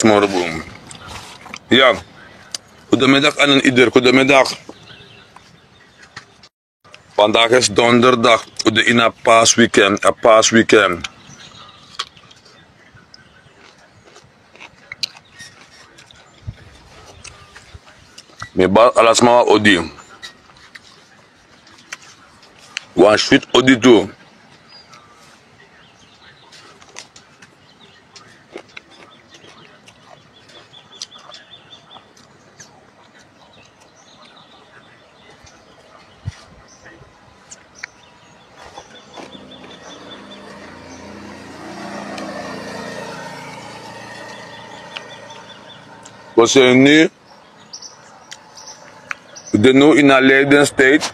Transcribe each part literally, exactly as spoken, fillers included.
Morgen. Ya, goedemiddag aan een ieder, goedemiddag. Vandaag is donderdag, we doen in een paasweekend, een paasweekend. Mi bari ala sma wan odi. Wan switi odi tu. We zijn nu, we zijn nu in een lijdenstijd.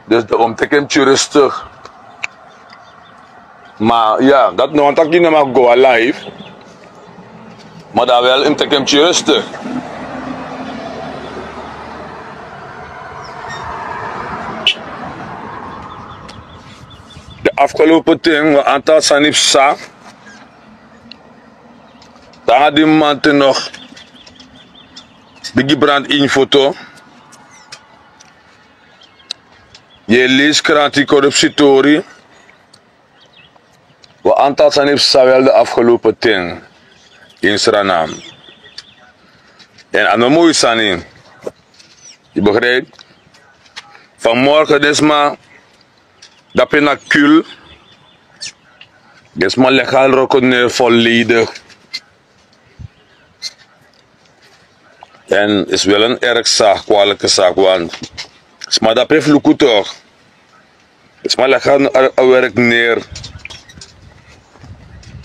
Dus de omteken rustig. Maar ja, dat no wan taki no mag go live. Maar daar wel in teken rustig. De afgelopen ten, een aantal sani psa. Dan had die man toen nog bigi brand in foto. Yu e leisi kranti, korupsitori. Wan aantal sani psa wel de afgelopen ten in Sranan. En a no moi sani. Yu begrijp? Vanmorgen den sma dape na Kul. Den sma leg a wroko neer volledig. En is wel een erg zaak, kwalijke zaak, want sma dape fu luku toch. Sma leg a, a, a werk neer.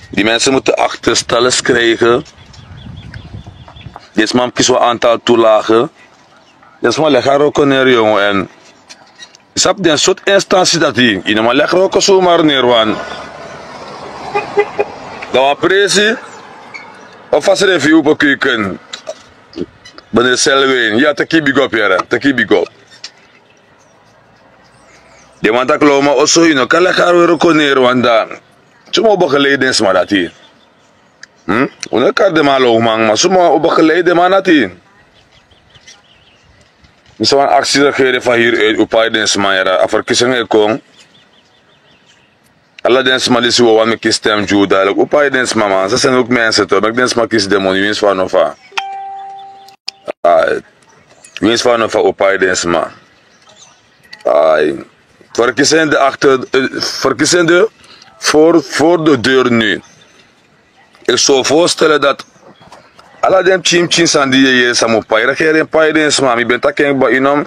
Die mensen moeten achterstallig krijgen. Dit man kies wel aantal toelagen. Dus man leg a wroko neer, jongen. En yu sabi den sortu instansi dati, yu no man leg wroko zomaar neer, want dan wan presi of a srefi opo keuken. Meneer Selwyn, ya, taki big up, yara, taki big up. Den man taki loma oso, yu no kan leg a wroko neer, want dan suma o begeleid den sma dati. Hm? Un no e kari den man lowman, ma suma o begeleid den man dati. Mi sa wani aksi regering van hieruit, un pai den sma, yara, a verkiezingen e kon. Ala den sma disi wawan meki stem gi un, dadilik un pai den sma, man. Ze zijn ook mensen toch, meki den sma kisi den moni, winsi fa no fa. Ai. Winsi fa no fa un pai den sma. Ai. Verkiezingen achter, eh, verkiezingen voor, voor de deur nu. Ik zou voorstellen dat ala den pikin pikin sani di yu e yere san mi o pai, regering pai den sma. Mi ben taki en kba, yu no,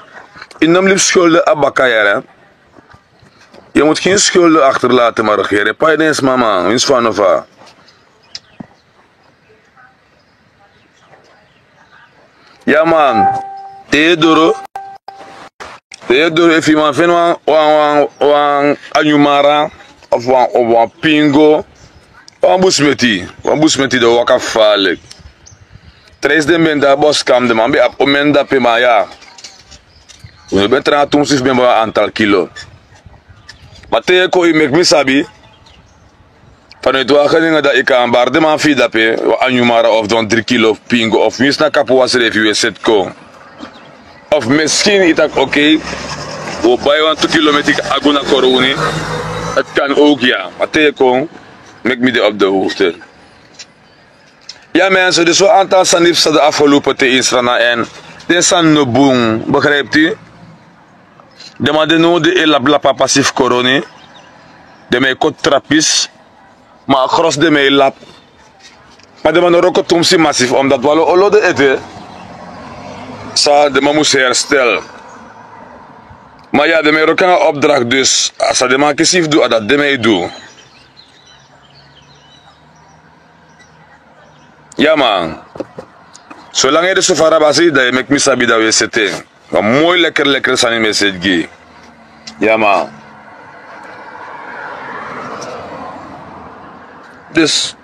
yu no mus libi skulden a baka, yara. Yu mus geen skulden achterlaten, maar regering pai den sma, man. Winsi fa no fa. Ya man, te yu doro, te yu doro, efu yu man feni wan, wan, wan, wan anyumara, of wan, of wan pingo, wan busmeti, wan busmeti, den waka falik. Trijs den ben de a boskam, den man ben abi omen dape, ma ya. Un no ben tranga tumsi fu ben bai wan aantal kilo. Ma te yu e kon, yu meki mi sabi. Vanuit Wageningen, dan yu kan bari den man fu yu dape, wan anyumara of dan dri kilo pingo, of winsi na kapu wan srefi wi e seti kon. Of misschien yu taki, oké, wi o bai wan tu kilometer, yu kan go na Koroni. Het kan ook, ya. Ma te yu e kon, meki mi de op de hoogte. Ya mensen, dus wan aantal sani psa de afgelopen ten in Sranan, en den sani no bun, begrijpt u? Den man de now di e laplapi a pasi fu Koroni, den man e koti trapisi, ma a gros den man e lapu. Ma den man no wroko tumsi masifi, omdat wi olo den ete, san den man mus herstel. Ma ya, den man e wroko nanga opdracht, dus a san den man kisi fu du, a dati den man e du. Ya man. Solanga yu de so fara basi, dan yu meki mi sabi, dan wi e seti en. Wan moi lekker lekker sani mi e seti gi yu. Ya man. Dus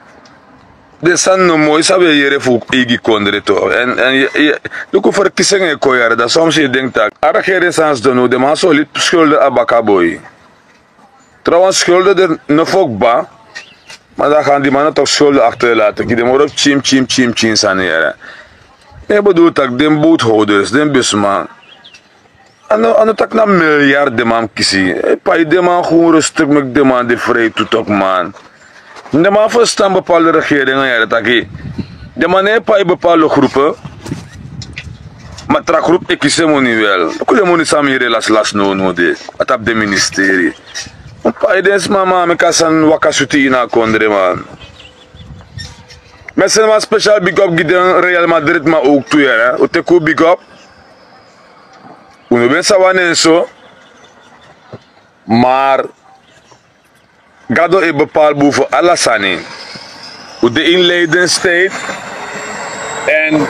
den sani no moi san wi e yere fu eigi kondre tu. En, en yu, yu, luku, verkiezingen e kon, yara, dan soms yu e denki taki a regering san sidon now, den man soli skulden a baka, boi. Trouwens, skulden de no fu kba. Ma dan gaan di man no tok skuldu akterlati ki den moro pikin pikin pikin pikin sani yere. Ne bedoel taki den boothouders den busman, a no taki na milyard den man mus kisi. Pai den man gewoon rustik meki den man de frei tu tok man. Den man ferstan bepaalde regeringi yere taki den man no e pai bepaalde grupu. Ma tra grupu e kisi en moni wel. Luku den moni san mi yere lasi lasi nownow de a tapu den ministeri. Un pai den sma ma a meki a sani waka switi ini a kondre man. Mi e seni wan spesial bigi op gi den real madrid man owk tu yere un teki un bigi op. Un no ben sabi a nen so. Mar gado e bepaal bun fu ala sani. Un de ini leiden steit. Èn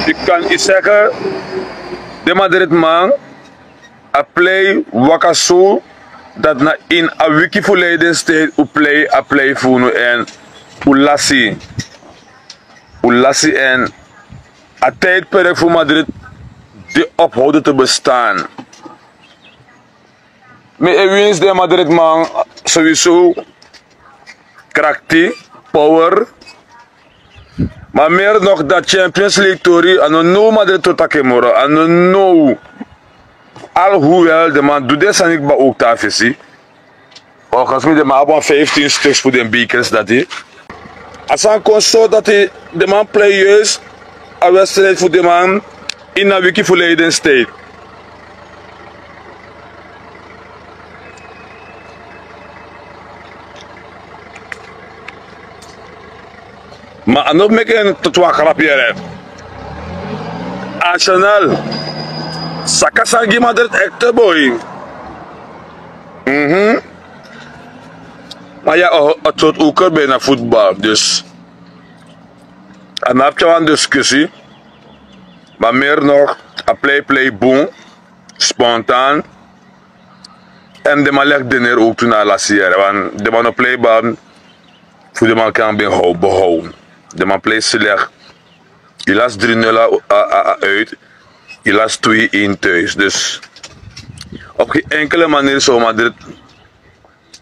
yu kan yu seke den madrid man a plei waka so dati na ini a wiki fu leiden steit un plei a plei fu unu èn un lasi un lasi èn a tijdperk fu madrid di ophouden te bestaan. Mi e winsi den madrid man sowieso krakti power. Ma meri nog dati champions league tori a no now madrid totaki en moro a no now. Alhuwel den man du den sani kba owk tan fesi. Olgens mi den man abi wan fiftin stuks fu den bekers dati. A sani kon so dati den man plei yuis a wedstrijd fu den man ini a wiki fu leiden steit. Ma a no fu meki en totwa grapi yere. Arsenal saka sani gi madrid ekte boi. Ma ya a toti uker ben na futbal dus a no abi tyari wan diskusi. Ma meri no a plei plei bun spontan. Èn den man leki deneri owk tu na a lasi yere wan den man no plei bal. Fu den man kan ben how behow den man plei slek. Yu lasi dri nul a uit. Yu lasi twe in tuis dus op gen enkele maniri sow madrid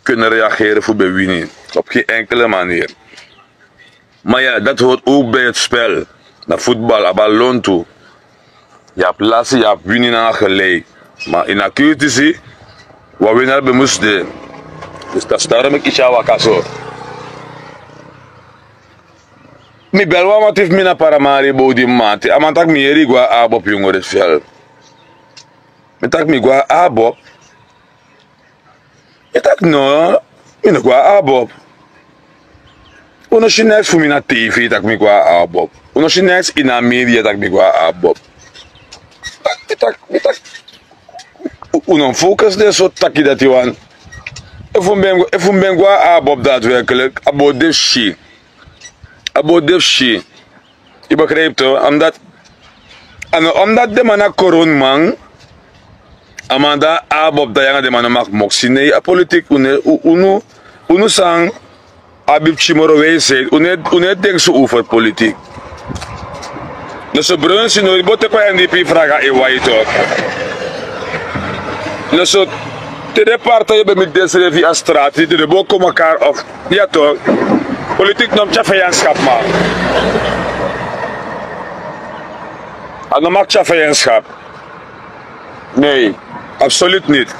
kunnen reageren fu ben wini. Op gen enkele maniri. Ma ya dati hori owk bi heti spel. Na futbal a bal lontu. Yu abi lasi yu abi wini nanga gelei. Ma ini a kiutisi wan winari ben mus de. Dus dati si daro meki yu tyari waka so. Mi bel wan mati fu mi na paramari bow di mi man te a man taki mi yere yu go na abob yungu deti fel. Mi taki mi go na abob. Yu taki no, mi no go na abob. Un no si neks fu mi na tv taki mi go na abob. Un no si neks ini a media taki mi go na abob. Mi taki mi taki un no mus fokus den sortu taki dati wan. Efu mi ben go na abob dati werkelik a bo de fu si. A bo de fu si. Yu begrijptu omdat a no omdat den man na koroniman. A man dan a abi op dan yanga den man no maki moksi nei a politik. Unu san abi pikin moro wijsheid unu e denki so over politik. No so brunsi no yu bo teki wan n d p fraga e wai tok. No so te den partij yu ben miti densrefi a strati te den bo kon makari of ya tok. Politik no mus tyari feyanskap man. A no maki tyari feyanskap. Nei, absolut niti.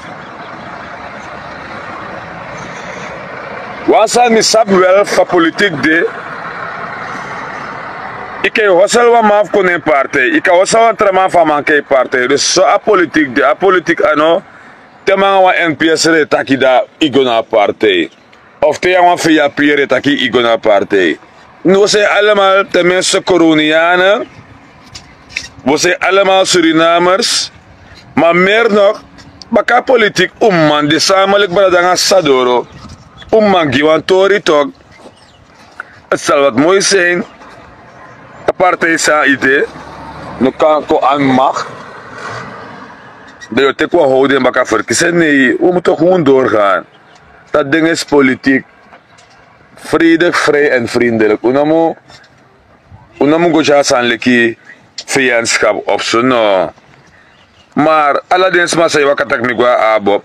Wan sani mi sabi wel fu a politik de. Yu kan yu hosel wan man fu kon na en partij yu kan hosel wan tra man fu a man kan yu partij dus so a politik de a politik a no. Te mi nanga wan n p s re taki dan yu go na a partij. Of te yu nanga wan fei a piri e taki yu go na a partij. No wi sai alemal ten minste koronianen. Wi sai alemal surinamers. Ma meri nok baka politik un man de sama leki brada nanga sisa doro. Un man gi wan tori tok. Eti sali wati moi sein. A partij san yu de no kan kon an mak. Dan yu o teki wan how den baka ferkisi en nei un mus tok un dori gaan. Dati dingi isi politik. Fredek frij èn frindelik un no mus go tyari a sani leki feyanskap of so no. Mar ala den sma san yu waka tak' mi go na abob.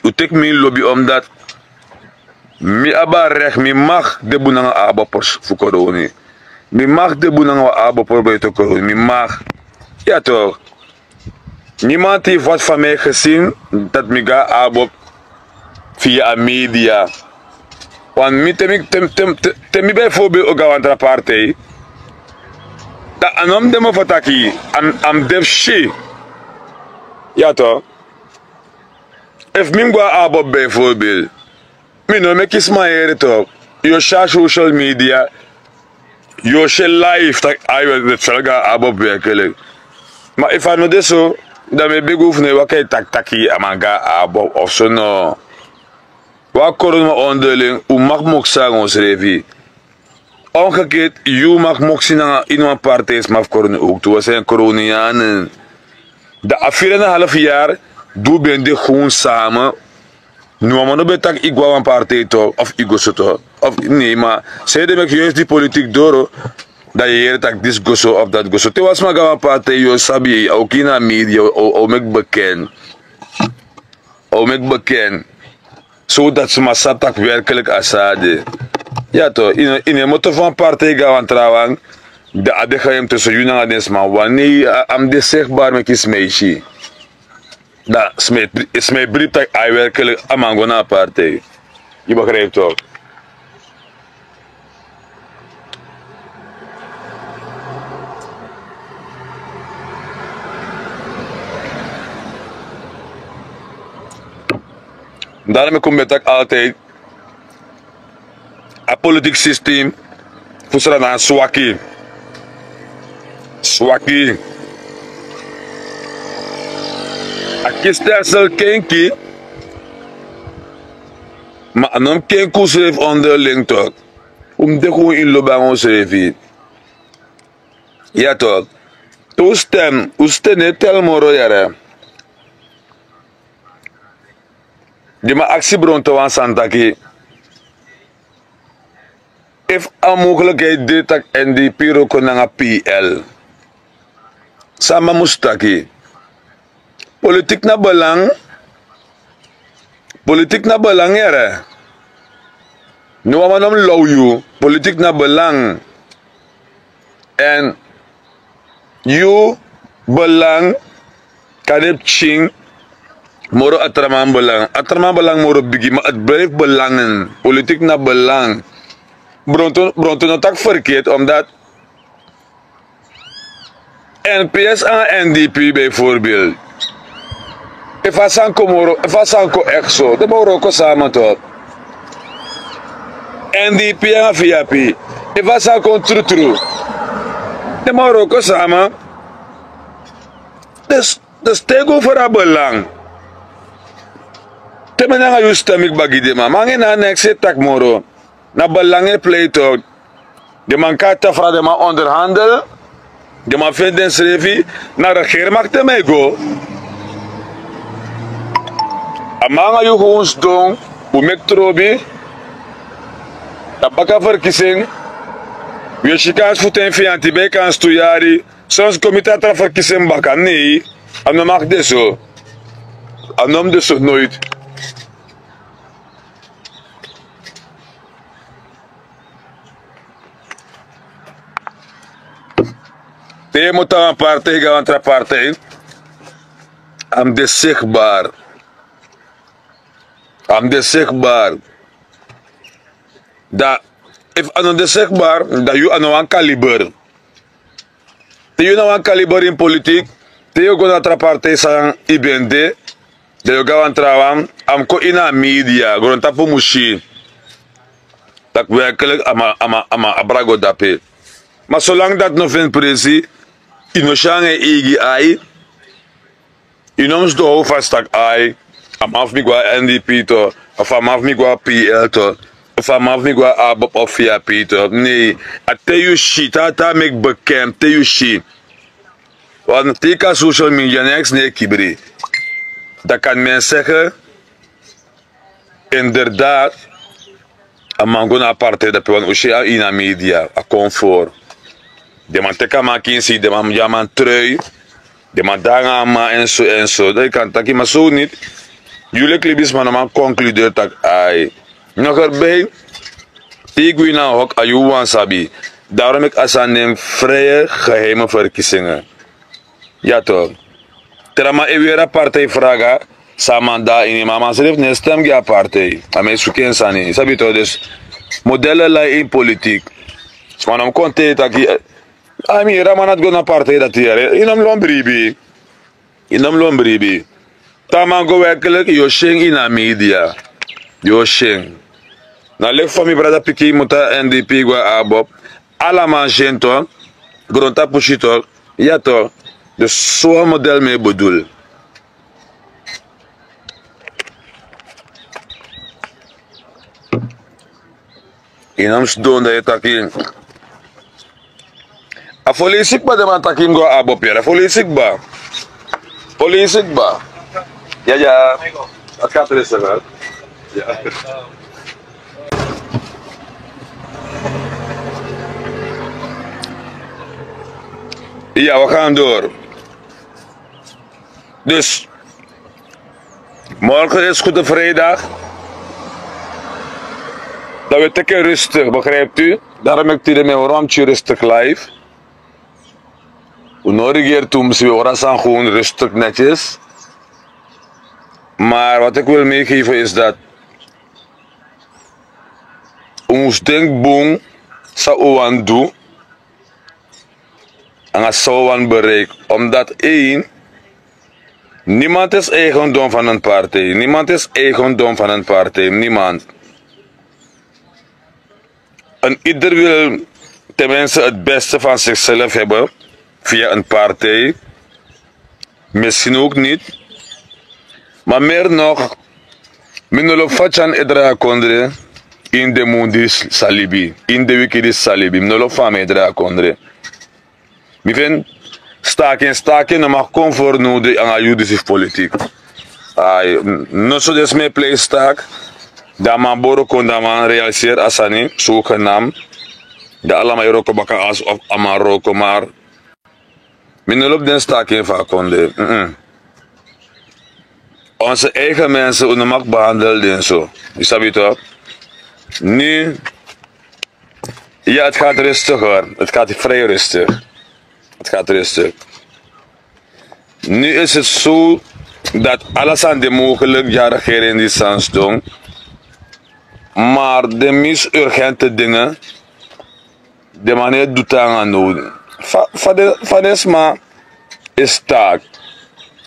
Un teki mi ini lobi omdati Mi abi a rek, mi mag de bun nanga a abopers fu koroni. Mi mag de bun nanga wan abopers buiten koroni, mi mag. Ya toch. Niemand heeft wat van mij gezien dat mi go na abop via media. Want mi te mi te mi bijvoorbeeld ook go na wan tra partij, dan a no mi de mi fu taki, a mi de fu si. Ya toch. Efu mi mus go na abop bijvoorbeeld, mi no meki sma yere toch. Yu o si a social media, yu o si en live taki ai, we mus go na abop werkelijk. Ma efu a no de so, dan mi e begi unu fu no e waka e taki taki a man go na abop of so no. Wan koroni, ma onderling un mag moksi nanga unsrefi. Omgekeerd, yu mag moksi nanga ini wan partij sma fu koroni ook tu, we zijn koronianen. Dan a vier en een half jaar di un ben de gewoon samen. No wan man no ben taki yu go na wan partij toch of yu go so toch. Of nee, ma san yu de meki juist di politiek doro, dan yu yere taki disi go so of dati go so. Te wan sma go na wan partij, yu o sabi, a o kini a media, a o meki bekend. A o meki bekend. Zodat sma sabi taki werkelijk a so a de. Ya toch, yu no e moto fu wan partij go na wan trawan, dan a de geheim tussen yu nanga den sma wan. Nee, a mus de zichtbaar meki sma e si. Dan sma e bribi taki ai, werkelijk a man go na a partij. Yu begrijpt toch? Daarom e kon mi taki altijd, a politiek systeem fu Sranan swaki. Swaki. A kiesstelsel kenki. Ma a no mus kenki unsrefi onderling toch. Un mus de gewoon ini lobi nanga unsrefi. Ya toch. Te un stem, un stem no e tel moro yere. Di mi aksi Bronto wan sani taki, efu a mogelijkheid de taki N D P roko nanga P L, san a man musu taki? Politiek na belang. Politiek na belang yere. No wan man no mus low yu. Politiek na belang. En yu belang kan de pikin moro a tra man belang. A tra man belang moro bigi, maar het blijft belangen. Politiek na belang. Bronto no taki verkeerd, omdat N P S nanga N D P bijvoorbeeld. Efu a sani kon moro, efu a sani kon echt so, den man o wroko sama toch. N D P nanga V P, efu a sani kon trutru, den man o wroko sama. Dus, dus te go fu a belang. Te mi nanga yu stem, mi kba gi den man. Ma nanga en na neks e taki moro. Na belang e pleit toch. Den man kan tafra, den man onderhandel. Den man feni densrefi. Na regeermakti mi e go. A man nanga yu gewoon sidon, un meki trobi. Dan baka verkiezing, wi e si kansi fu ten fianti, bijkansi tu yari. Soms kon mi tra tra verkiezing baka, nee. A no mag de so. A no mus de so, nooit. Te yu e moto na wan partij go na wan tra partij, a mus de zichtbaar. A mus de zichtbaar. Dan, efu a no de zichtbaar, dan yu a no wan kaliber. Te yu na wan kaliber ini politiek, te yu o go na tra partij san yu ben de, dan yu o go na wan trawan, a mus kon ini a media, grontapu mus si. Taki werkelijk a man, a man, a man abra go dape. Ma solanga dati no feni presi, yu no si nanga yu eigi ai. Yu no mus du how fasi taki ai, a man fu mi go na N D P toch, of a man fu mi go na P L toch, of a man fu mi go na ABOP of V P toch. Nee, a te yu si, te a meki bekend, te yu si. Want te yu kon na social media, neks no e kibri. Dan kan men zeggen, inderdaad, a man go na a partij, dape wan un si a ini a media, a kon voor. Den man teki a man kinsi, den man gi a man trui, den man de nanga a man en so en so. Dan yu kan taki, ma so niet. Yu leki libisma no man concludeer taki ai. Noger bij, tigwi na hok a yu wan sabi. Daarom ik asan nen vrije geheime verkiezingen. Ya toch. Trama e wera partij vraga. Saman da ini mama srif ne stem gi a partij. A men suken sani sabi toch dus. Modellen lai in politiek. Smanom konte taki. Ami ramanat go na partij dat hier. Inom lombribi. Inom lombribi. Taman go werkelijk yoshen in a media. Yoshen. Na lek van mi brada piki muta en di pigwa abob. Alaman shen toch. Gronta pushi toch. Ya toch. Dus zo'n model mee bedoel. Inam sidon da e taki. A folisi kba de man taki mi go abob yere a folisi kba. Polisi kba. Ya ya. A katrese wel. Ya. Ya we gaan door. Dus morgen is goede vrijdag. Dan we teken rustig begrijpt u? Daarom ik tide mijn romtje rustig live. We no regeert toen we orasan gewoon rustig netjes. Maar wat ik wil meegeven is dat ons denkboom sa owan doe. Anga so wan bereik omdat één, niemand is eigendom van een partij. Niemand is eigendom van een partij. Niemand. En ieder wil tenminste het beste van zichzelf hebben via een partij. Misschien ook niet. Maar meer nog, minolop fatyan edrakondre in de mundis salibi in de wikidis salibi minolop fame edrakondre. Mi fen stakin stakin no mag kon for no de anga yudisi fu politik. Ai. No so de smi e plei stak. Dan man boro kon dan man realiseer asani so genam. Dan alama e roko baka as of a man roko mar. Mi no lobi den stakin fu a konde. Onze eigen mensen unu mag behandel den so. Yu sabi tok. Nu. Ja, het gaat rustiger. Het gaat vrij rustig. Het gaat rustig. Nu is het zo dat alles aan de mogelijk ja regering die sans doen. Maar de meest urgente dingen de manier doet aan aan nodig. Van de sma is taak.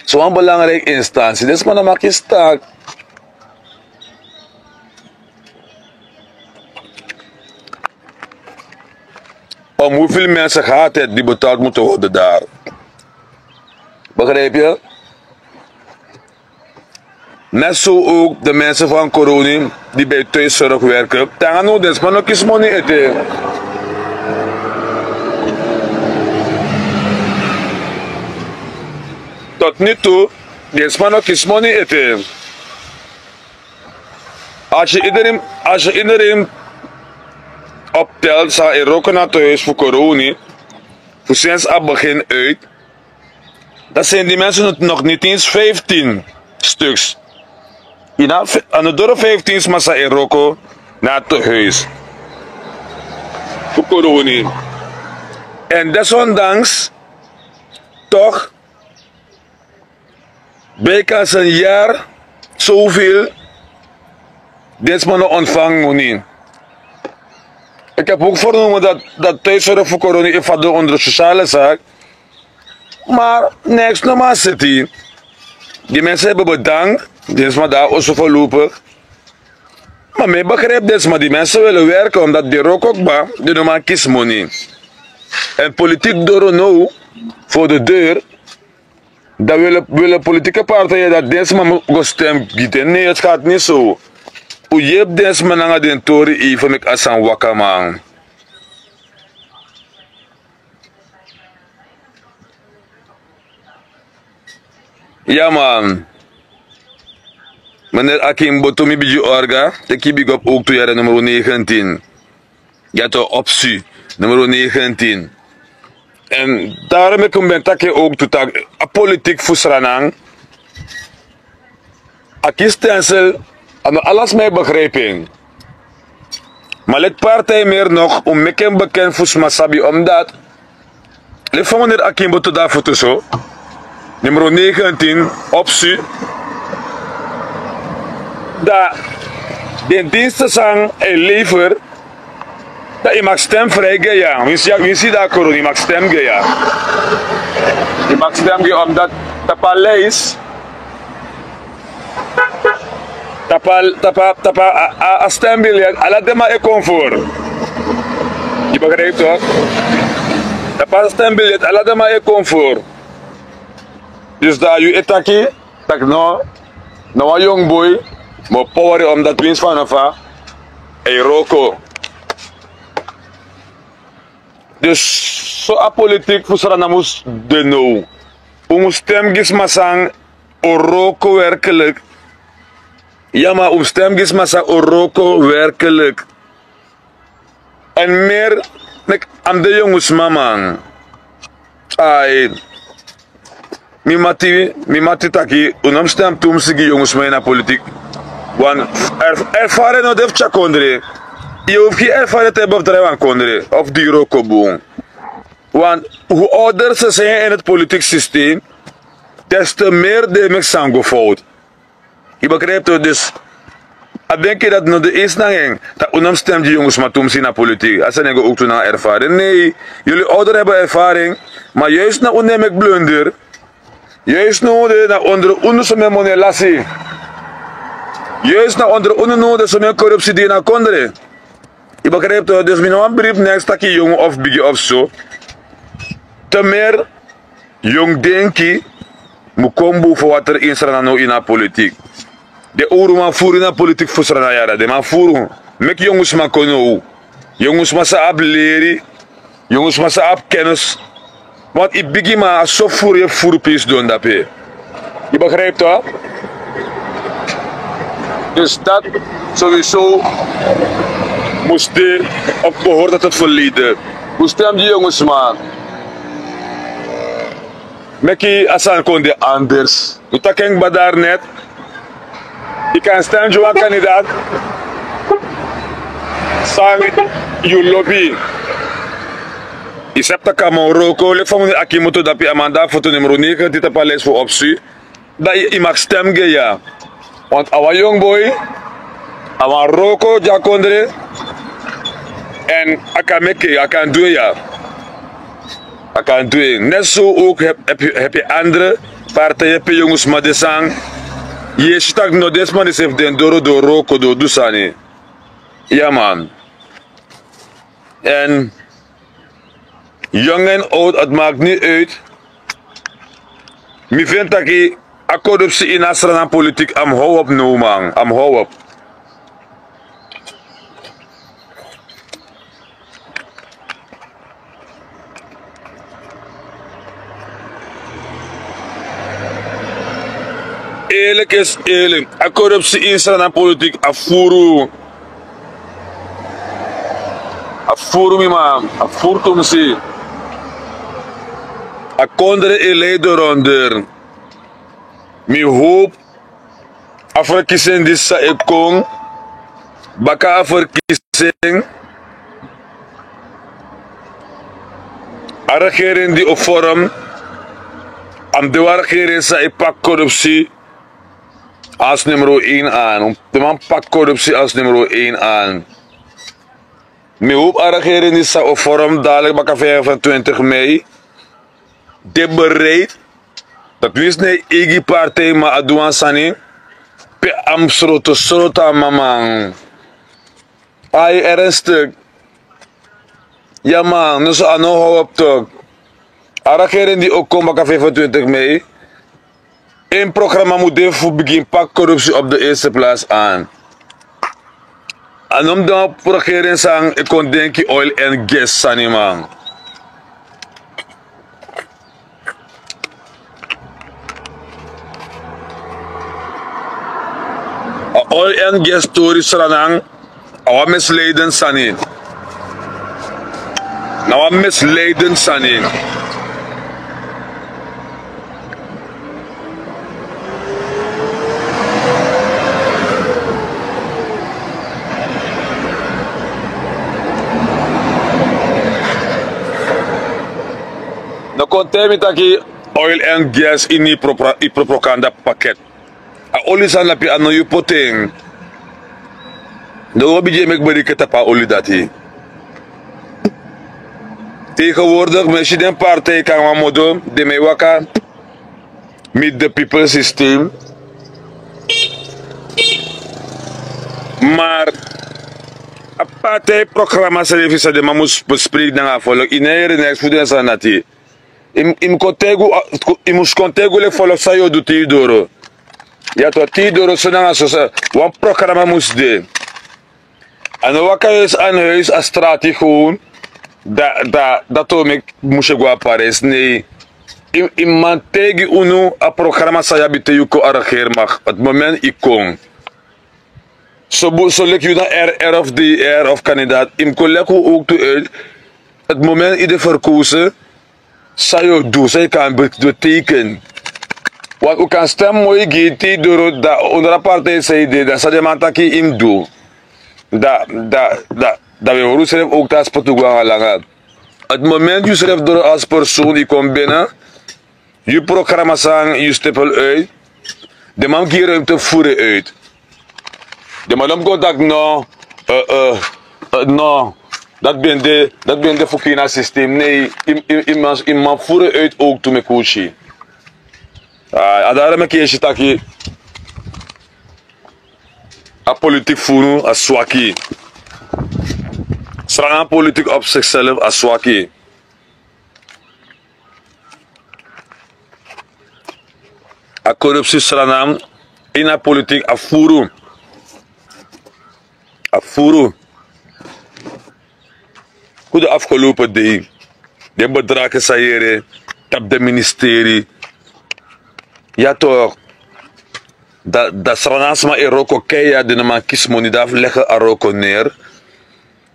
Zo'n belangrijke instantie de sma dan maak je staak. Om hoeveel mensen gaat het die betaald moeten worden daar? Begrijp je? Net zo ook de mensen van koronie die bij thuiszorg werken. Tanga no den sma no kisi moni ete. Tot nu toe den sma no kisi moni ete. Als je iedereen als je iedereen optelt san e roko na thuis fu koronie fu sinds a begin uit. Dat zijn die mensen nog niet eens vijftien stuks. Ina ano doro vijftien sma san e roko na tehuis fu koronie. En desondanks toch bijkans een jaar zoveel den sma no ontvangen moni. Ik heb ook vernomen dat dat thuiszorg fu koronie e fado onder sociale zaak. Maar niks no man seti. Die mensen hebben bedankt. Den sma daar oso voorlopig. Maar mi begrijp den sma die mensen willen werken omdat die roko kba den no man kisi moni. En politiek doro no voor de deur. Dan wil de politieke partijen dat den sma go stem gi den nee het gaat niet zo. Un yepi den sma nanga den tori even meki a san waka man. Ya man. Meneer akin boto mi bigi orga teki bigi op ook tu yare nummer negentien. Ya to opsi nummer negentien. En daarom ik ben taki ook tu tak a politiek fu sranang. A kistensel ano alas mi e begrijping. Ma leki partij meri nok un meki en bekend fu sma sabi omdati leki fa maneri akimbo tu dafutu so, numero negentin, opsi. Dan den dinste san e lever, dan yu mag stem fri gi en ya. Winsi yu de a koroni yu mag stem gi en ya. Yu mag stem gi en omdati tapu a lijs, tapu a tapu a tapu a stembiljet ala den man e kon furu. Yu begrijpi tok? Tapu a stembiljet ala den man e kon furu. Dus dan yu e taki tak' no, na wan yongu boi mi o poweri omdati winsi fanafa e roko. Dus so a politik fu srana mus de now. Un mus stem gi sma san o roko werkelik. Ya ma un mus stem gi sma san o roko werkelik. En meri meki a mus de yongu sma man. Ai, mi mati mi mati taki un no mus stem tumsi gi yongu sma ini a politik. Wan erfaren no de fu tyari kondre. Yu hofu gi erfaren te yu ben fu drai wan kondre of di yu roko bun. Want hoe ouder se sen ini a politik systeem, des te meri den meki san go fowtu. Yu begrijpi tok? Dus a denki dati no de eisi nanga en tak' un no mus stem gi yongu sma tumsi ini a politik a sani en go owtu nanga erfaren nei. Yuli ouder heben erfaren. Ma yuis na un no e meki blunder. Yuis na un de na ondro unu so mi en moni e lasi. Yuis na ondro unu no un de so mi en korupsi di ini a kondre. Yu begrijpi tok? Dus mi no wan bribi neks taki yongu of bigi of so. Te meri yongu denki mu kon bun fu water ini srana now ini a politik. Den owru man furu ini a politik fu srana yara den man furu. Meki yongu sma kon now. Yongu sma san abi leri. Yongu sma san abi kennis. Want yu bigi man a so furu yu e furu pisi don dape. Yu begrijpi tok? Dus dati sowieso mus de of behori dati fu leden. Mus stem gi yongu sma. Meki a sani kon de anders. Yu taki en kba dari net. Yu kan stem gi wan kandidat san yu lobi. Yu sabi tak' a man o roko leki fa mi ni aki mutu dapi a man de a foto numero negentin tapu a lijst fu opsi. Dan yu mag stem gi en ya. Want a wan yongu boi a wan roko gi a kondre. Èn a kan meki a kan du en ya. A kan du en net so owk. Hebi andre partiye pe yongu sma de san yu e si tak' no den sma disi efu den doro den o roko den o du sani. Ya man. Èn yong èn owtu a tu maki ni uit. Mi feni taki a korupsi ini a sranan politik a mus how op now man a mus how op. Eerlik is eerlik a korupsi ini sranan politik a furu. A furu mi man a furu tumsi. A kondre e lei doronder. Mi howpu a ferkisi en disi san e kon baka a ferkisi en. A regeri en di o forum a mus de wan regeri en san e paki korupsi. Asi numero en an den man paki korupsi asi numero en an. Mi howpu a regeri en disi san o forum dalik baka vijfentwintig mei de bereid dati winsi na en eigi partij ma a du wan sani pe a mus sroto sroto a maman. Ai ernstik. Ya man noso a no how op tok. A regeri en di o kon baka vijfentwintig mei. En programa mus de fu bigin paki korupsi op de eerste plaats an. A no mus de wan regeri en san e kon denki oil èn gas sani man. A oil èn gas tori sranan a wan misleiden sani. Na wan misleiden sani. Te mi taki oil en gas ini propaganda paket. A oli san lapi a no yu poti en. No wi o bigin e meki beriki tapu a oli dati. Tegenwoordig mi e si den partij kan wan modo den mi e waka miti de pipel systeem. Maar a partijprogramma srefi san den man mus bespreki nanga a volk ini a yere neks fu den san nati. Yu mus kon tegi un leki folo san yu o du te yu doro. Ya to te yu doro so nanga so wan programma mus de. A no waka yu esi an huis a strati gewon. Dati o meki mus e go a paris nei. Yu man tegi unu a programma san yu abi te yu kon a regermak a moment yu kon. So leki yu na rr of dr of kandidaat yu mus kon leki un owktu uit. A moment yu de verkozen san yu o du san yu kan beteken. Want un kan stem moi gi te yu doro dan ondro a partij san yu de dan san den man taki yu mus du. Dan wi e hori unsrefi owktu a spotu go nanga langa. A moment yu srefi doro als persoon yu kon bini. Yu programma san yu stipel uit. Den man gi ruimte furu uit. Den man no mus kon taki no. No. Dati ben de fu kina systeem nei. Yu man furu uit owktu meki un si. A daro meki yu e si taki a politik fu unu a swaki. Srana politik op sikself a swaki. A korupsi srana ini a politik a furu. A furu. Fu de afgelopen dei den bedraki san yere tapu den ministeri. Ya tok. Dan srana sma e roko keya den no man kisi moni dan a fu lege a roko ner.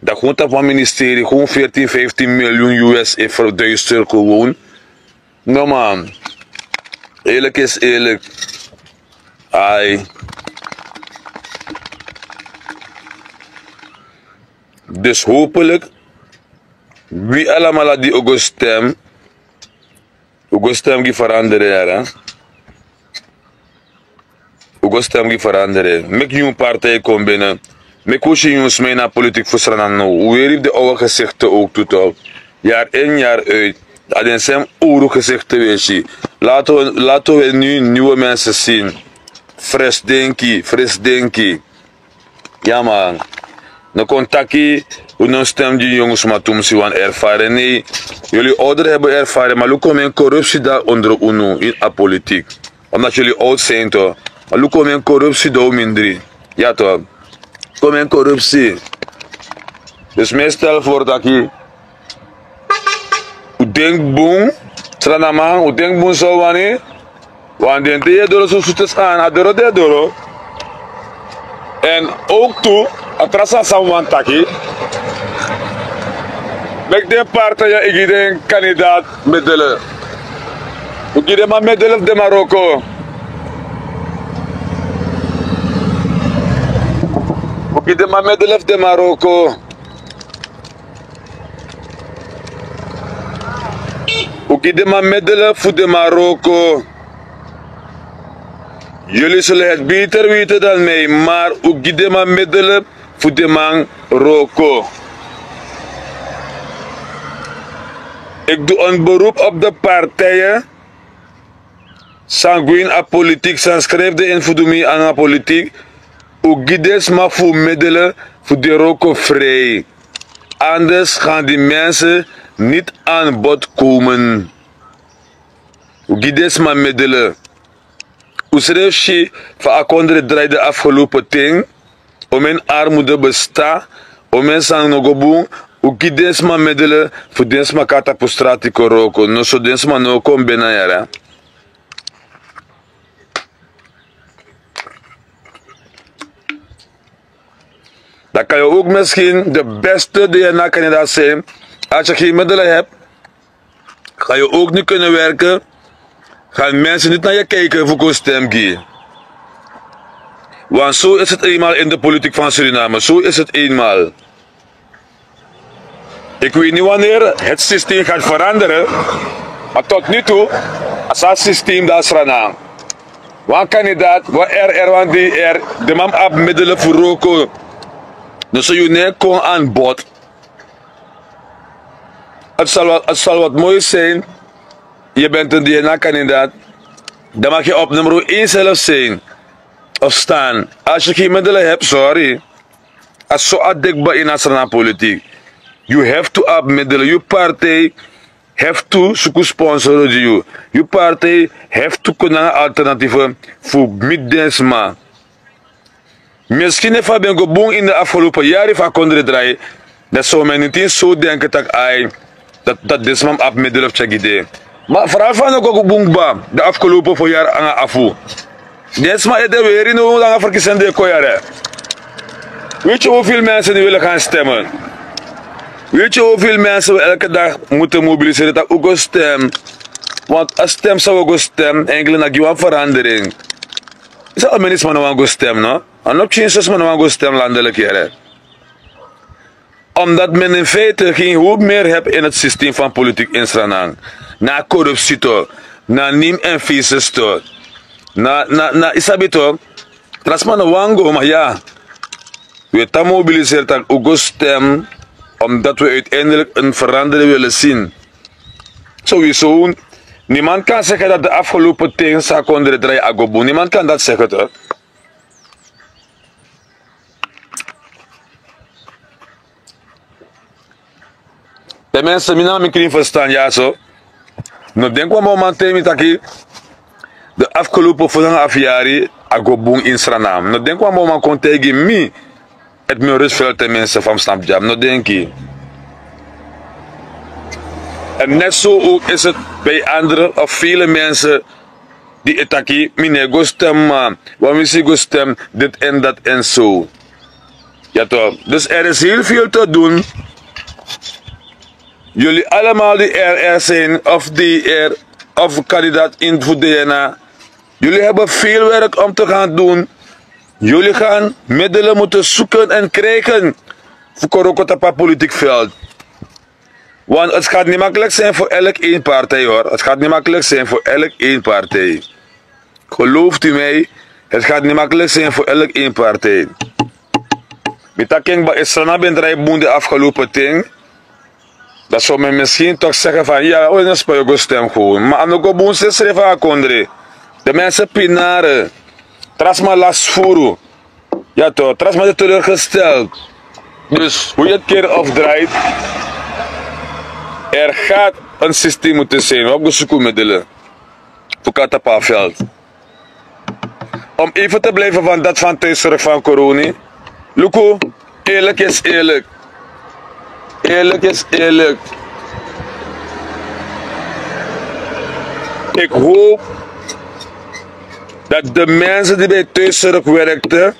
Dan gewoon tapu wan ministeri gewoon veertin vijftin miljoen us e verduister gewoon. No man. Eerlik is eerlik. Ai. Dus hopelik wi alamala di o go stem. Un go stem gi veranderen yara. Un go stem gi veranderen meki nyun partij kon bini. Meki un si nyun sma ini a politik fu srana now un weri fu den owe gesikte owktu tok. Yari in yari uit. A den sem owru gesikte wi e si. Laten wi nu nyuwe mensen sin. Frisdenki frisdenki. Ya man. No kon taki un no stem gi yongu sma tu mus si wan erfaren nei. Yuli odre hebu erfaren ma luku men korupsi dan ondro unu ini a politik. Omdati yuli oud sin to. Ma luku men korupsi dan un mindri. Ya to. Luku men korupsi. Dus mi e stel for taki un denki bun. Sranaman un denki bun san un wani. Wan den te yu e doro so sute sani a doro di e doro. Èn owktu a tra sani san un wani taki. Meki den partij e gi den kandidaat medele. Un gi den man medele fu den man roko. Un gi den man medele fu den man roko. Un gi den man medele fu den man roko. Yuli sulu heti beter weten dan mi mar un gi den man medele fu den man roko. Iki du en beroep op de partiyen san go ini a politik san skrifi den ini fu du mi nanga politik. Un gi den sma fu un medele fu den roko frij. Anders gan di mense niti an bod komen. Un gi den sma medele. Un srefi si fa a kondre drai de afgelopen ten. Omen armude besta. Omen sani no go bun. Un gi den sma medele fu den sma kan tapu strati kon roko noso den sma no kon bena yara. Dan kan yu ook misschien de beste dna kandidaat zijn. Als yu gen middele hebt, kan yu ook niet kunnen werken. Gan mensen niet na yu kijken fu kon stem gi. Want zo is het eenmaal in de politiek van suriname zo is het eenmaal. Ik weet niet wanneer het systeem gaat veranderen. Ma tot nitu a san systeem dan sranan. Wan kandidaat wan rr wan dr. De man abi middelen fu roko. Dus yu ne kon aan bod. Het zal wat mooi zijn. Je bent een dna kandidaat. Dan mag je op nummer één zelf zijn. Of staan. Als je geen middelen hebt, sorry. A so a dikba in a srana politiek. You have to abi middelen, you partij have to suku sponsor gi you. You partij have to kon nanga alternatieve fu miti den sma. Misschien efu a ben go bun in de afgelopen yari fu a kondre drai. Dan someni tin so denken tak' ai, dati den sma mus abi middelen fu tyeki de. Ma fral fa a no go bun kba de afgelopen fo yari nanga afu. Den sma ete weri no nanga ferkisen de kon yari. Weti yu hovel mensen di wili gan stemmen? Weti yu hovel mensen wi elke dag mute mobiliseren tak' un go stem? Want a stem san wi o go stem enkele na gi wan verandering. Yu san a meni sma no wan go stem no? A no pikin so sma no wan go stem landelijk yere. Omdat men in feite gen hoop meer hebi in heti systeem fan politiek insranan. Na a korupsito, na nim en feses to, na na na isabito. Trasma no wan go ma ya. Wi e tan mobiliseri tak' un go stem. Omdat wi uiteindelik en verandering wili sin. Sowieso. Niemand kan segen dat de afgelopen ten san kon dredrai a go bun niemand kan dat segen to. Ten menste mi nanga mi krin ferstan ya so. No denki wan moman ten mi taki de afgelopen fo nanga afu yari a go bun ini sranam no denki wan moman kon taigi mi. Eti mi o resi feli ten menste fa mi snap dyabi no denki. Èn neti so owk isi eti bi andre of vele mense di e taki mi no e go stem ma wan winsi go stem diti èn dati èn so. Ya to dus er is hel vel te dun. Yuli alamaal di er er sin of di er of kandidaat in fu dna. Yuli heben vel werk om te gan dun. Yuli gan middelen mute suken èn krigen fu koroko tapu a politik veld. Want eti gati ni maklik sin fu elk een partij hori eti gati ni maklik sin fu elk een partij. Gelooft u mij, eti gati ni maklik sin fu elk een partij. Mi taki en kba eti srana ben drai bun de afgelopen ten. Dan so men misschien tok segen fan ya o ini spa yu o go stem gewoon ma a no go bun sesrefi a kondre. De mensen pinare. Trasma lasi furu. Ya to trasma de teleurgesteld. Dus hoe yu eti keri of drait, er gati en systeem mute sin wi abi go suku middelen. Fu kata pa veld. Om even te blijven van dat van thuiszorg van koroni. Luku, eerlik is eerlik. Eerlik is eerlik. Ik hoop dat de mensen die bij thuiszorg werkten,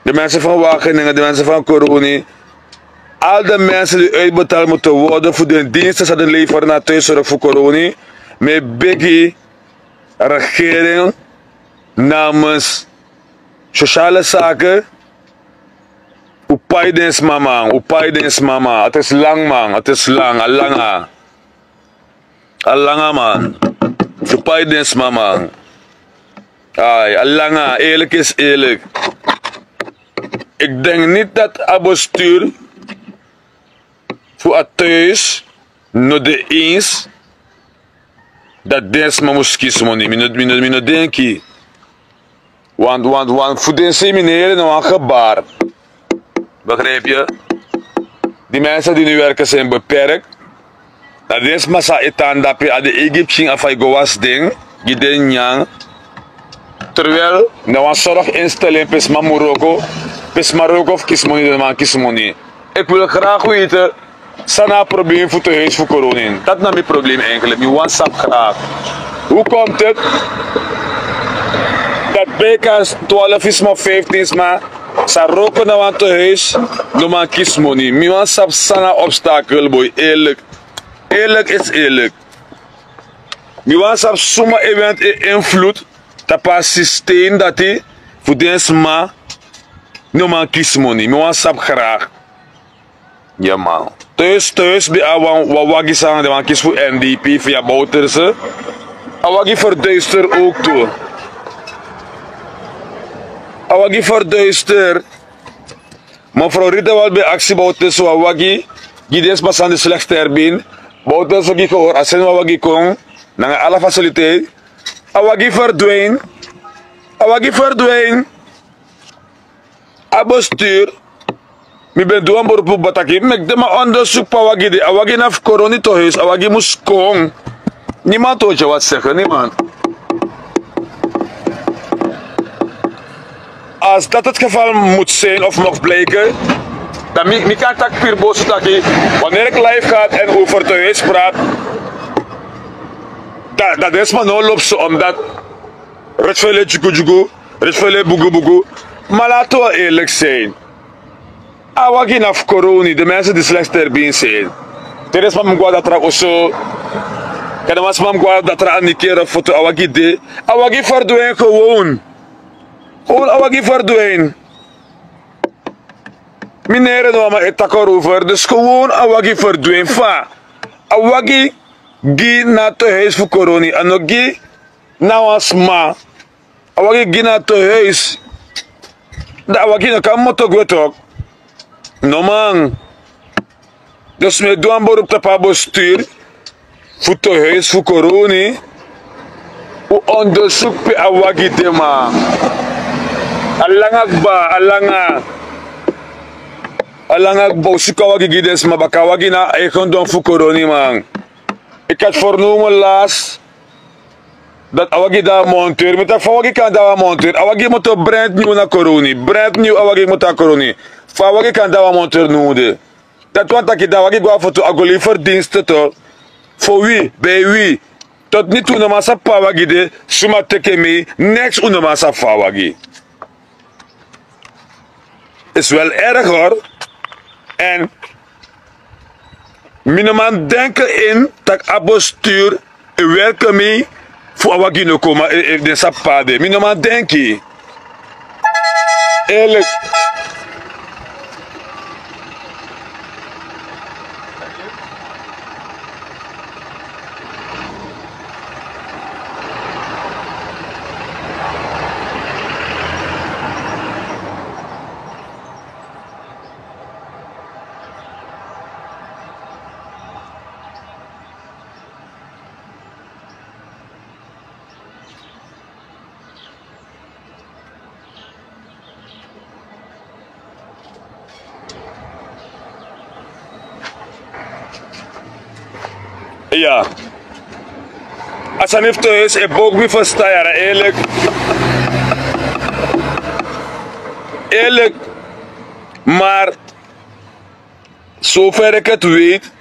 de mensen van wageningen de mensen van koroni, al de mensen die uitbetaald moeten worden voor de diensten die ze leveren naar thuiszorg voor koroni, met biggie, regering, namens sociale zaken. Upai dens mama upai dens mama het is lang man het is lang a langa. A langa man. Upai dens mama. Ai a langa eerlik is eerlik. Ik denk niet dat a bestuur fu a thuis no de eens dat dens mama mus kisi moni mi no denki. Want want want fu den seminere na wan gebar. Begrijp yu? Die mensen die nu werken sin beperkt. Na den sma san e tan dape a de eigi pikin a fa yu go wasi den gi den nyan. Terwijl na wan sorg instelen pe sma mus wroko, pe sma wroko fu kisi moni den man kisi moni. Iki wil graag weten san na a problem fu te huis fu koroni? Dati na mi problem enkele mi wani sabi graag. Hoe komt eti dati bika twalf sma of vijftin sma sa wroko na wan te huis? No man kisi moni mi wani sabi san na obstakel boi eerlik. Eerlik is eerlik. Mi wani sabi suma e wenti e invloed tapu a systeem dati fu den sma. No man kisi moni mi wani sabi graag. Ya man. Toyes toyes ben abi wan wagi san den man kisi fu n d p fu ya bowterse. A wagi ferduister owk tu. A wagi ferduister. Mefrow rita wal ben aksi bowterse wan wagi gi den sma san de slekster bin. Bowterse gi gehori a seni wan wagi kon nanga ala fasiliteit. A wagi ferdwin. A wagi ferdwin. A bestuur. Mi ben du wan beropu bataki meki den man ondersuku pe a wagi de a wagi na fu koroni tohuis a wagi mus kon. Niman toki ya wati seke niman. As dat het geval mut zin of mog blijken, dan mi kan taki piri bosu taki waneri ik life gehad en over tohuis praat, dan den sma no lopsu omdat ritsfele djuku djuku, ritsfele bugu bugu. Ma lati wi eerlik zin. A wagi na fu koroni de mensen di slekster bin zin. Te den sma mus go na datra oso. Kan den wan sma mus go na datra anikere foto a wagi de. A wagi ferdwin gewon. Gewon a wagi ferdwin. Mi nere no a man e taki orover dus gewon a wagi ferdwin fa. A wagi gi na tohuis fu koroni a no gi na wan sma. A wagi gi na tohuis. Dan a wagi no kan moto gwe tok. No man. Dus mi e du wan beropu tapu a bestuur fu tohuis fu koroni. Un ondersuku pe a wagi de ma. A langa kba a langa. A langa kba un suku a wagi gi den sma baka a wagi na eigendom fu koroni man. Iki ati fernomen las. Dati a wagi de a monteur mi taki fa a wagi kan de a wan monteur a wagi moto brand new na koroni brand new a wagi moto a koroni. Fa a wagi kan de a wan monteur nowde. Dati wani taki dan a wagi go na foto a go lei ferdinste to. Fo wi bei wi. Toti niti un no man sabi fa a wagi de. Suma teki en mei. Neks un no man sabi fa a wagi. Is wel erger. Èn mi no man denken in tak' a bestuur e werken mi fu a wagi no kon ma den sabi pe a de mi no man denki. Eerlik. Ya. A sani fu toyes e boki mi ferstan yara eerlik. Eerlik. Mar sover iki eti weti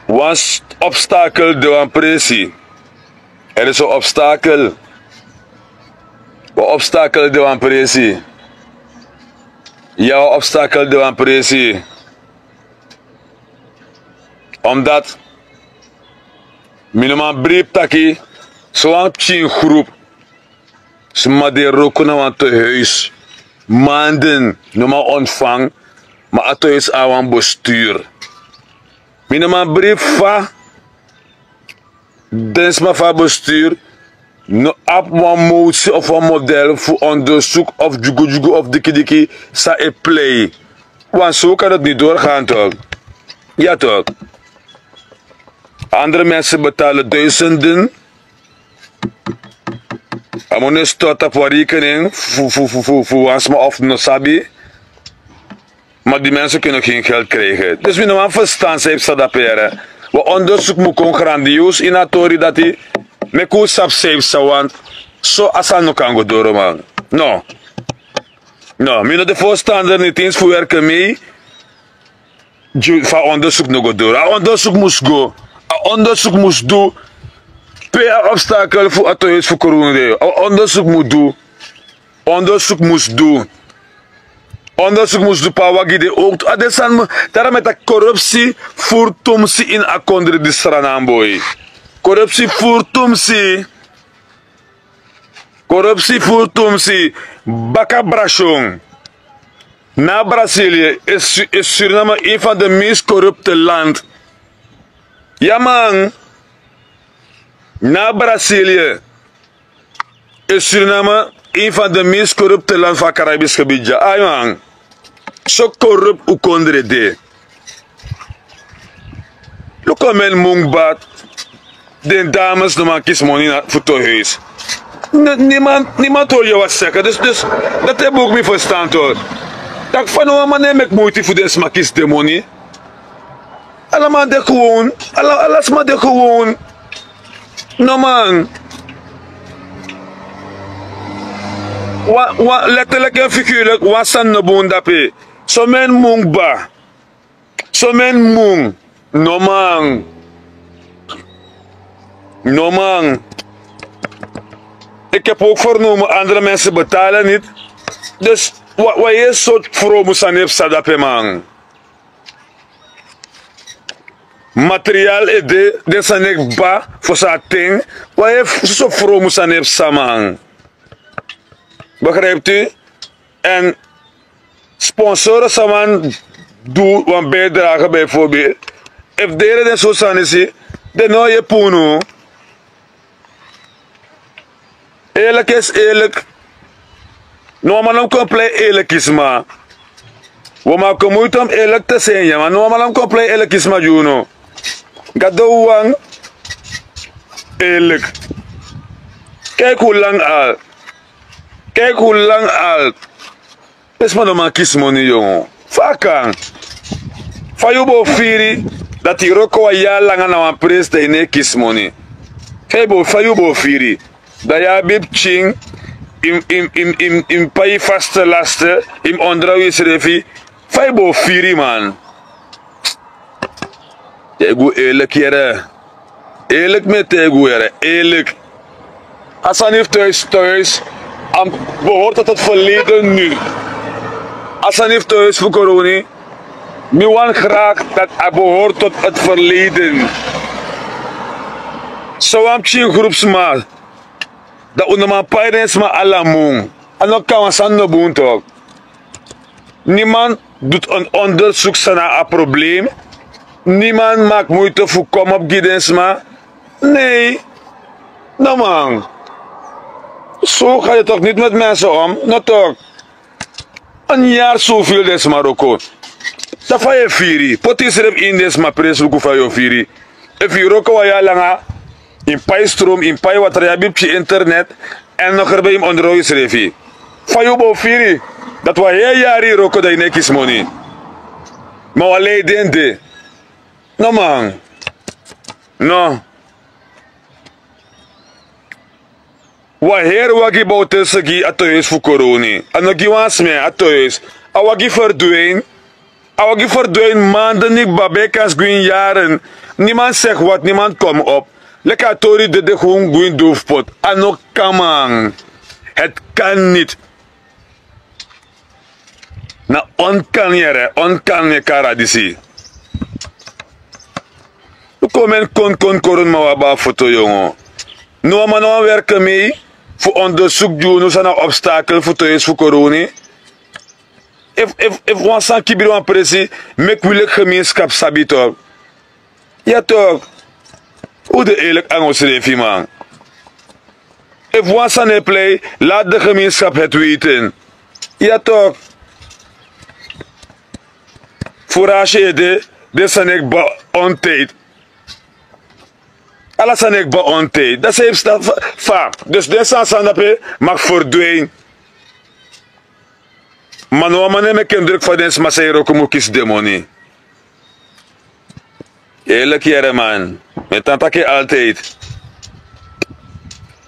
wan obstakel de wan presi. Er is wan obstakel. Wan obstakel de wan presi. Ya wan obstakel de wan presi. Omdat mi no man bribi taki sowan pikin grupu sma di e wroko na wan tohuis manden no man ontfang. Ma a tohuis abi wan bestuur. Mi no man bribi fa den sma fu a bestuur no abi wan motsi of wan model fu ondersuku of dyugudyugu of dikidiki san e plei. Wan so kan dati ni doorgaan tok. Ya tok. Andere mensen betalen duizenden. A moni e stort op wan rekening fu wan sma of no sabi. Maar die mensen kunnen geen geld krijgen dus mi no man ferstan san yu psa dape yere. Wan ondersuku mu kon grandioos ini a tori dati. Meki un sabi san yu psa want so a sani no kan go doro man. No. No mi no de voorstander niti ens fu werken mei. Fa a ondersuku no go doro a ondersuku mus go. A ondersuku mus du. Pe a obstakel fu a toyes fu koroni de a ondersuku mus du. Ondersuku mus du. Ondersuku mus du pe a wagi de owktu a de sani. Dara mi e taki korupsi furu tumsi ini a kondre di stranamboi. Korupsi furu tumsi. Korupsi furu tumsi. Baka brasion. Na brasilie is suriname een van de meest korrupte land. Ya man. Na brasilie is suriname een van de meest korrupte land van karabisch gebied ya ai man. So korrupt un kondre de. Luku a men mungba. Den dames no man kisi moni fu tohuis. Niemand hori yu wat seke dus dat e buk mi ferstan tori. Tak' fa no wan man no e meki muiti fu den sma kisi den moni. Ala man de gewon. Ala sma de gewon. No man. Letterlik en figurlik wan sani no bun dape. Somen mun kba. Somen mun. No man. No man. Ik heb ook vernomen andere mensen betalen niet. Dus wat je soort fromusan heeft sadape man. Material ede den sani e kba fosi a ten. Wan e soso fromu sani e psa man. Begrijpt u? En sponsor san wan du wan bijdrage bijvoorbeeld. Efu dere den so sani si den no yepi unu. Eerlik is eerlik. No wan man no mus kon plei eerlik kisma. Wi o maki moiti om eerlik te sin ya ma no wan man no mus kon plei eerlik kisma gi unu. Gado wan. Eerlik. Kijk hu lang al. Kijk hu lang al. Esma no man kisi moni yongo. Fa a kan? Fa yu bo firi dati yu wroko wan yari langa na wan presi dan yu no e kisi moni? Fa yu bo firi? Dan yu abi pikin. Yu mus pai yu faste laste. Yu mus ondrow yusrefi. Fa yu bo firi man? Tegu eerlik yere. Eerlik mi e tegu yere eerlik. A sani fu tois tois. A mus behori tot het verleden nu. A sani fu tois fu koroni. Mi wani graki dati a behori tot het verleden. Sowan pikin grupu sma. Dan un no man pai den sma ala mun. A no kan wan sani no bun tok. Niman dutu en ondersuk san na a problem. Niman maki muite fu komopu gi den sma. Nei. No man. So ga yu tok niti meti mense om no tok. En yari sofil den sma wroko. Dan fa yu e firi poti yusrefi ini den sma presi luku fa yu o firi. Efu yu wroko wan yari langa yu mus pai strom yu mus pai watra yu abi pikin internet. Èn no gerbe yu mus ondro yusrefi. Fa yu bo firi dati wan heri yari yu wroko dan yu no e kisi moni. Ma wan lei den de. No man. No. Wan heri wagi bowtelse gi a toyuis fu koroni. A no gi wan smen a toyuis. A wagi ferdwin. A wagi ferdwin manden ni kba ben e kansi gwin yaren. Niman segi wati niman komi op. Leki a tori dede gowun gwin dowfpot. A no kan man. Heti kan niti. Na onkan yere onkan mi e kari a disi. Luku omen konkon koroni man wi abi a foto yongo. No wan man no wan werke mei fu ondersuku gi unu san na obstakel fu toyesi fu koroni. Efu wan sani kibiri wan presi meki wi leki gemeenskapu sabi tok. Ya tok. Un de eerlik nanga unsrefi man. Efu wan sani e plei lati de gemeenskapu heti weiten. Ya tok. Furasi ede. Den sani e kba ontijd. Ala sani e kba ontijd dan san yu psa fa? Dus den sani sani dape maki ferdwin. Ma no wan man no e meki en druk fa den sma san yu wroko mu kisi demoni. Eerlik yere man. Mi e tan taki en altijdi.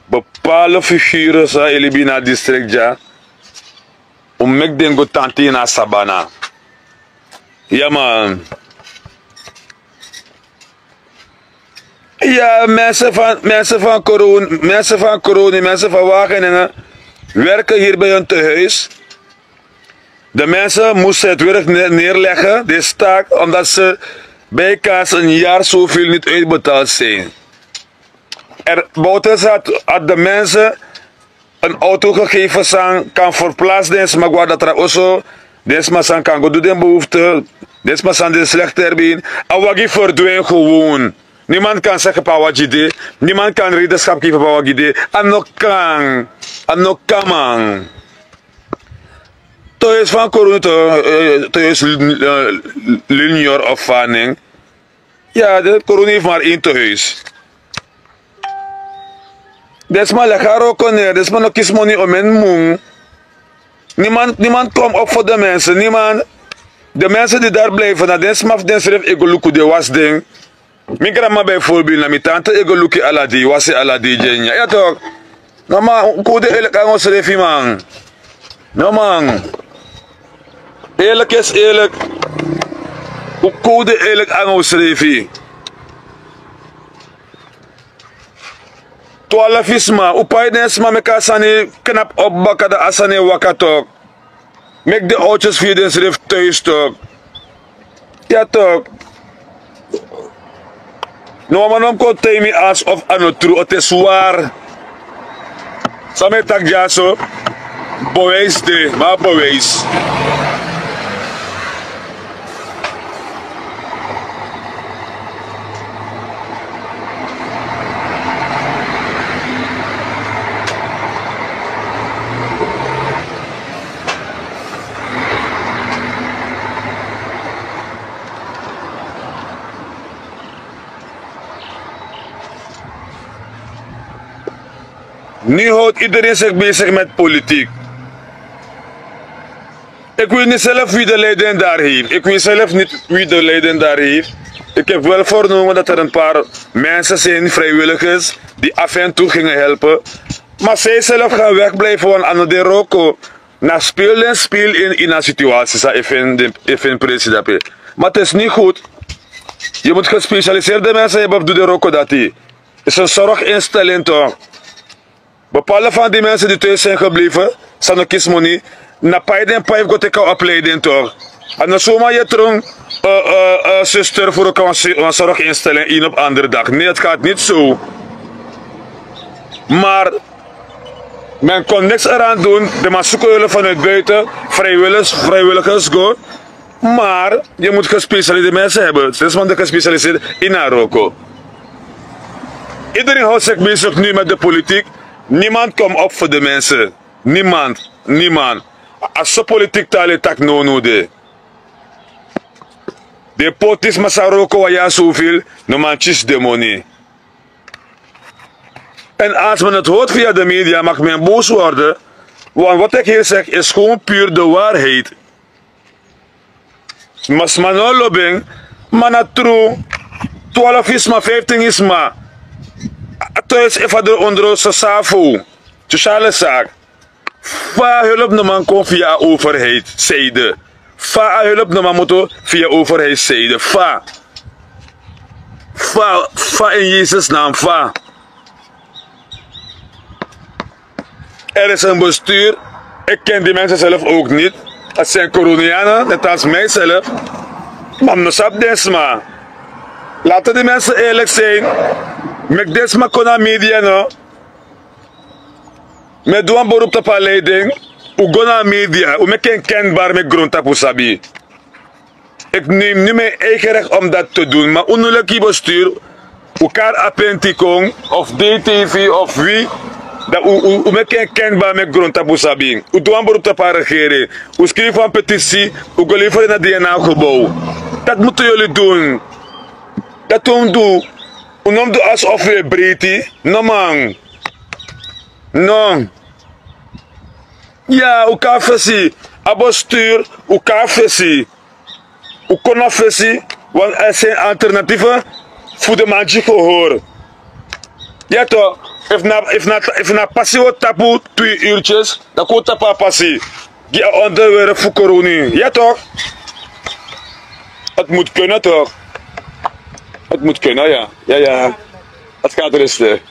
Bepale figure san e libi ini a distrikti dya. Un meki den go tan te ini a sabana. Ya man. Ya mense fan koroni mense fan wageninge. Werke hiri bi en tehuis. De mense musten heti werk neerlegen de staak omdat se bijkans en yari soveel niti uitbetaald zijn. Bowtens had de mense en auto gegeven san kan verplasi den sma go na datra oso. Den sma san kan go du den behoefte. Den sma san den slekter ben. A wagi ferdwin gewon. Niemand kan seke pe a wagi de. Niemand kan redenskap gefe pe a wagi de. A no kan. A no kan man. Toyes fan koroni toyes. Linior of faning. Ya den koroni fu mar in toyes. Den sma legi a roko ner den sma no kisi moni omen mun. Niemand kom op fu de mensen niemand. De mensen di dari blijfe na den sma fu densrefi e go luku den wasi den. Mi granma bijvorbili na mi tante e go luku en ala dei wasi en ala dei gi en nyan ya tok. No man un kon un de eerlik nanga unsrefi man. No man. Eerlik is eerlik. Un kon un de eerlik nanga unsrefi. Twalfi sma un pai den sma meki a sani. Knapu opo baka dan a sani e waka tok. Meki den owtyes fu yu densrefi tuis tok. Ya tok. No wan man no mus kon taigi mi asi of a no tru oti e swari. San mi e taki dyaso. Bewijs de mi abi bewijs. Ni howtu ideren seki besigi meti politik. Iki wini selfi wi de leiden dari heif iki wini selfi niti wi de leiden dari heif. Iki hebi wel fernomen dati er en par mense sin friwilikers di afi en tu ginge helpe. Ma sei selfi gan wegblife wan ano den roko. Na spel den spel in ini a situasi san e feni presi dape. Ma tesi ni gud. Yu mus gespesialiserde mense hebi fu du den roko dati. Isi en sorginstelen tok. Bepalde fan di mense di tuis sin geblefe san no kisi moni. Na pai den pai fu go teki a opleiden tok. A no suma yu e tron. Suster fu roko wan sorginstelen ini op andere dag ne heti gati niti so. Mar men kon niks eran dun. Den man suku hule fanuit buiten. Vrijwilligers go. Mar yu mus gespesialiseerde mense heben. Sesman de gespesialiseerde ini a roko. Iedereen howtu seki besigi nu meti de politik. Niemand kom op fu de mense. Niemand. Niemand. A so politik tali e taki nownow de. Den poti sma san roko wan yari sowfil. No man kisi den moni. En als men het hoort via de media mag men boos worden. Want wat ik hier zeg is gewoon puur de waarheid. Sma no lobi en. Ma na tru. Twalfi sma fiftin sma. A toyes efu a doro ondro sosafo. Sosiale saki. Fa a hulp no man kon via a overheid seide. Fa a hulp no man mutu via overheid seide fa. Fa in yesus nam fa. Er is en bestuur. Ik ken die mensen zelf ook nit. A sen koroniana net als mij zelf. Ma mi no sabi den sma. Laten die mensen eerlik zijn. Meki den sma kon na media no. Mi e du wan beroep tapu a leiding. Un go na a media un meki en kenbari meki grontapu sabi. Iki neem ni mi en eigen rekt om dati te dun ma unu leki bestuur. Un kari apenti kon of dtv of wi. Dan un meki en kenbari meki grontapu sabi. Un du wan beroep tapu a regering. Un skrifi wan petisi. Un go leferi na dna gebow. Dati mutu yuli dun. Dati un mus du. Un no mus du asi of un e breiti. No man. No. Ya un kon na fesi. A bestuur. Un kon na fesi. Un kon na fesi. Wan a e seni alternatife. Fu den man gi gehori. Ya to. Efu na pasi un o tapu twi urtyes, dan kon un tapu a pasi. Gi a onderwerp fu koroni ya to. Ati mutu kena to. Ati mutu kena ya. Ya ya. Ati kan ati reste.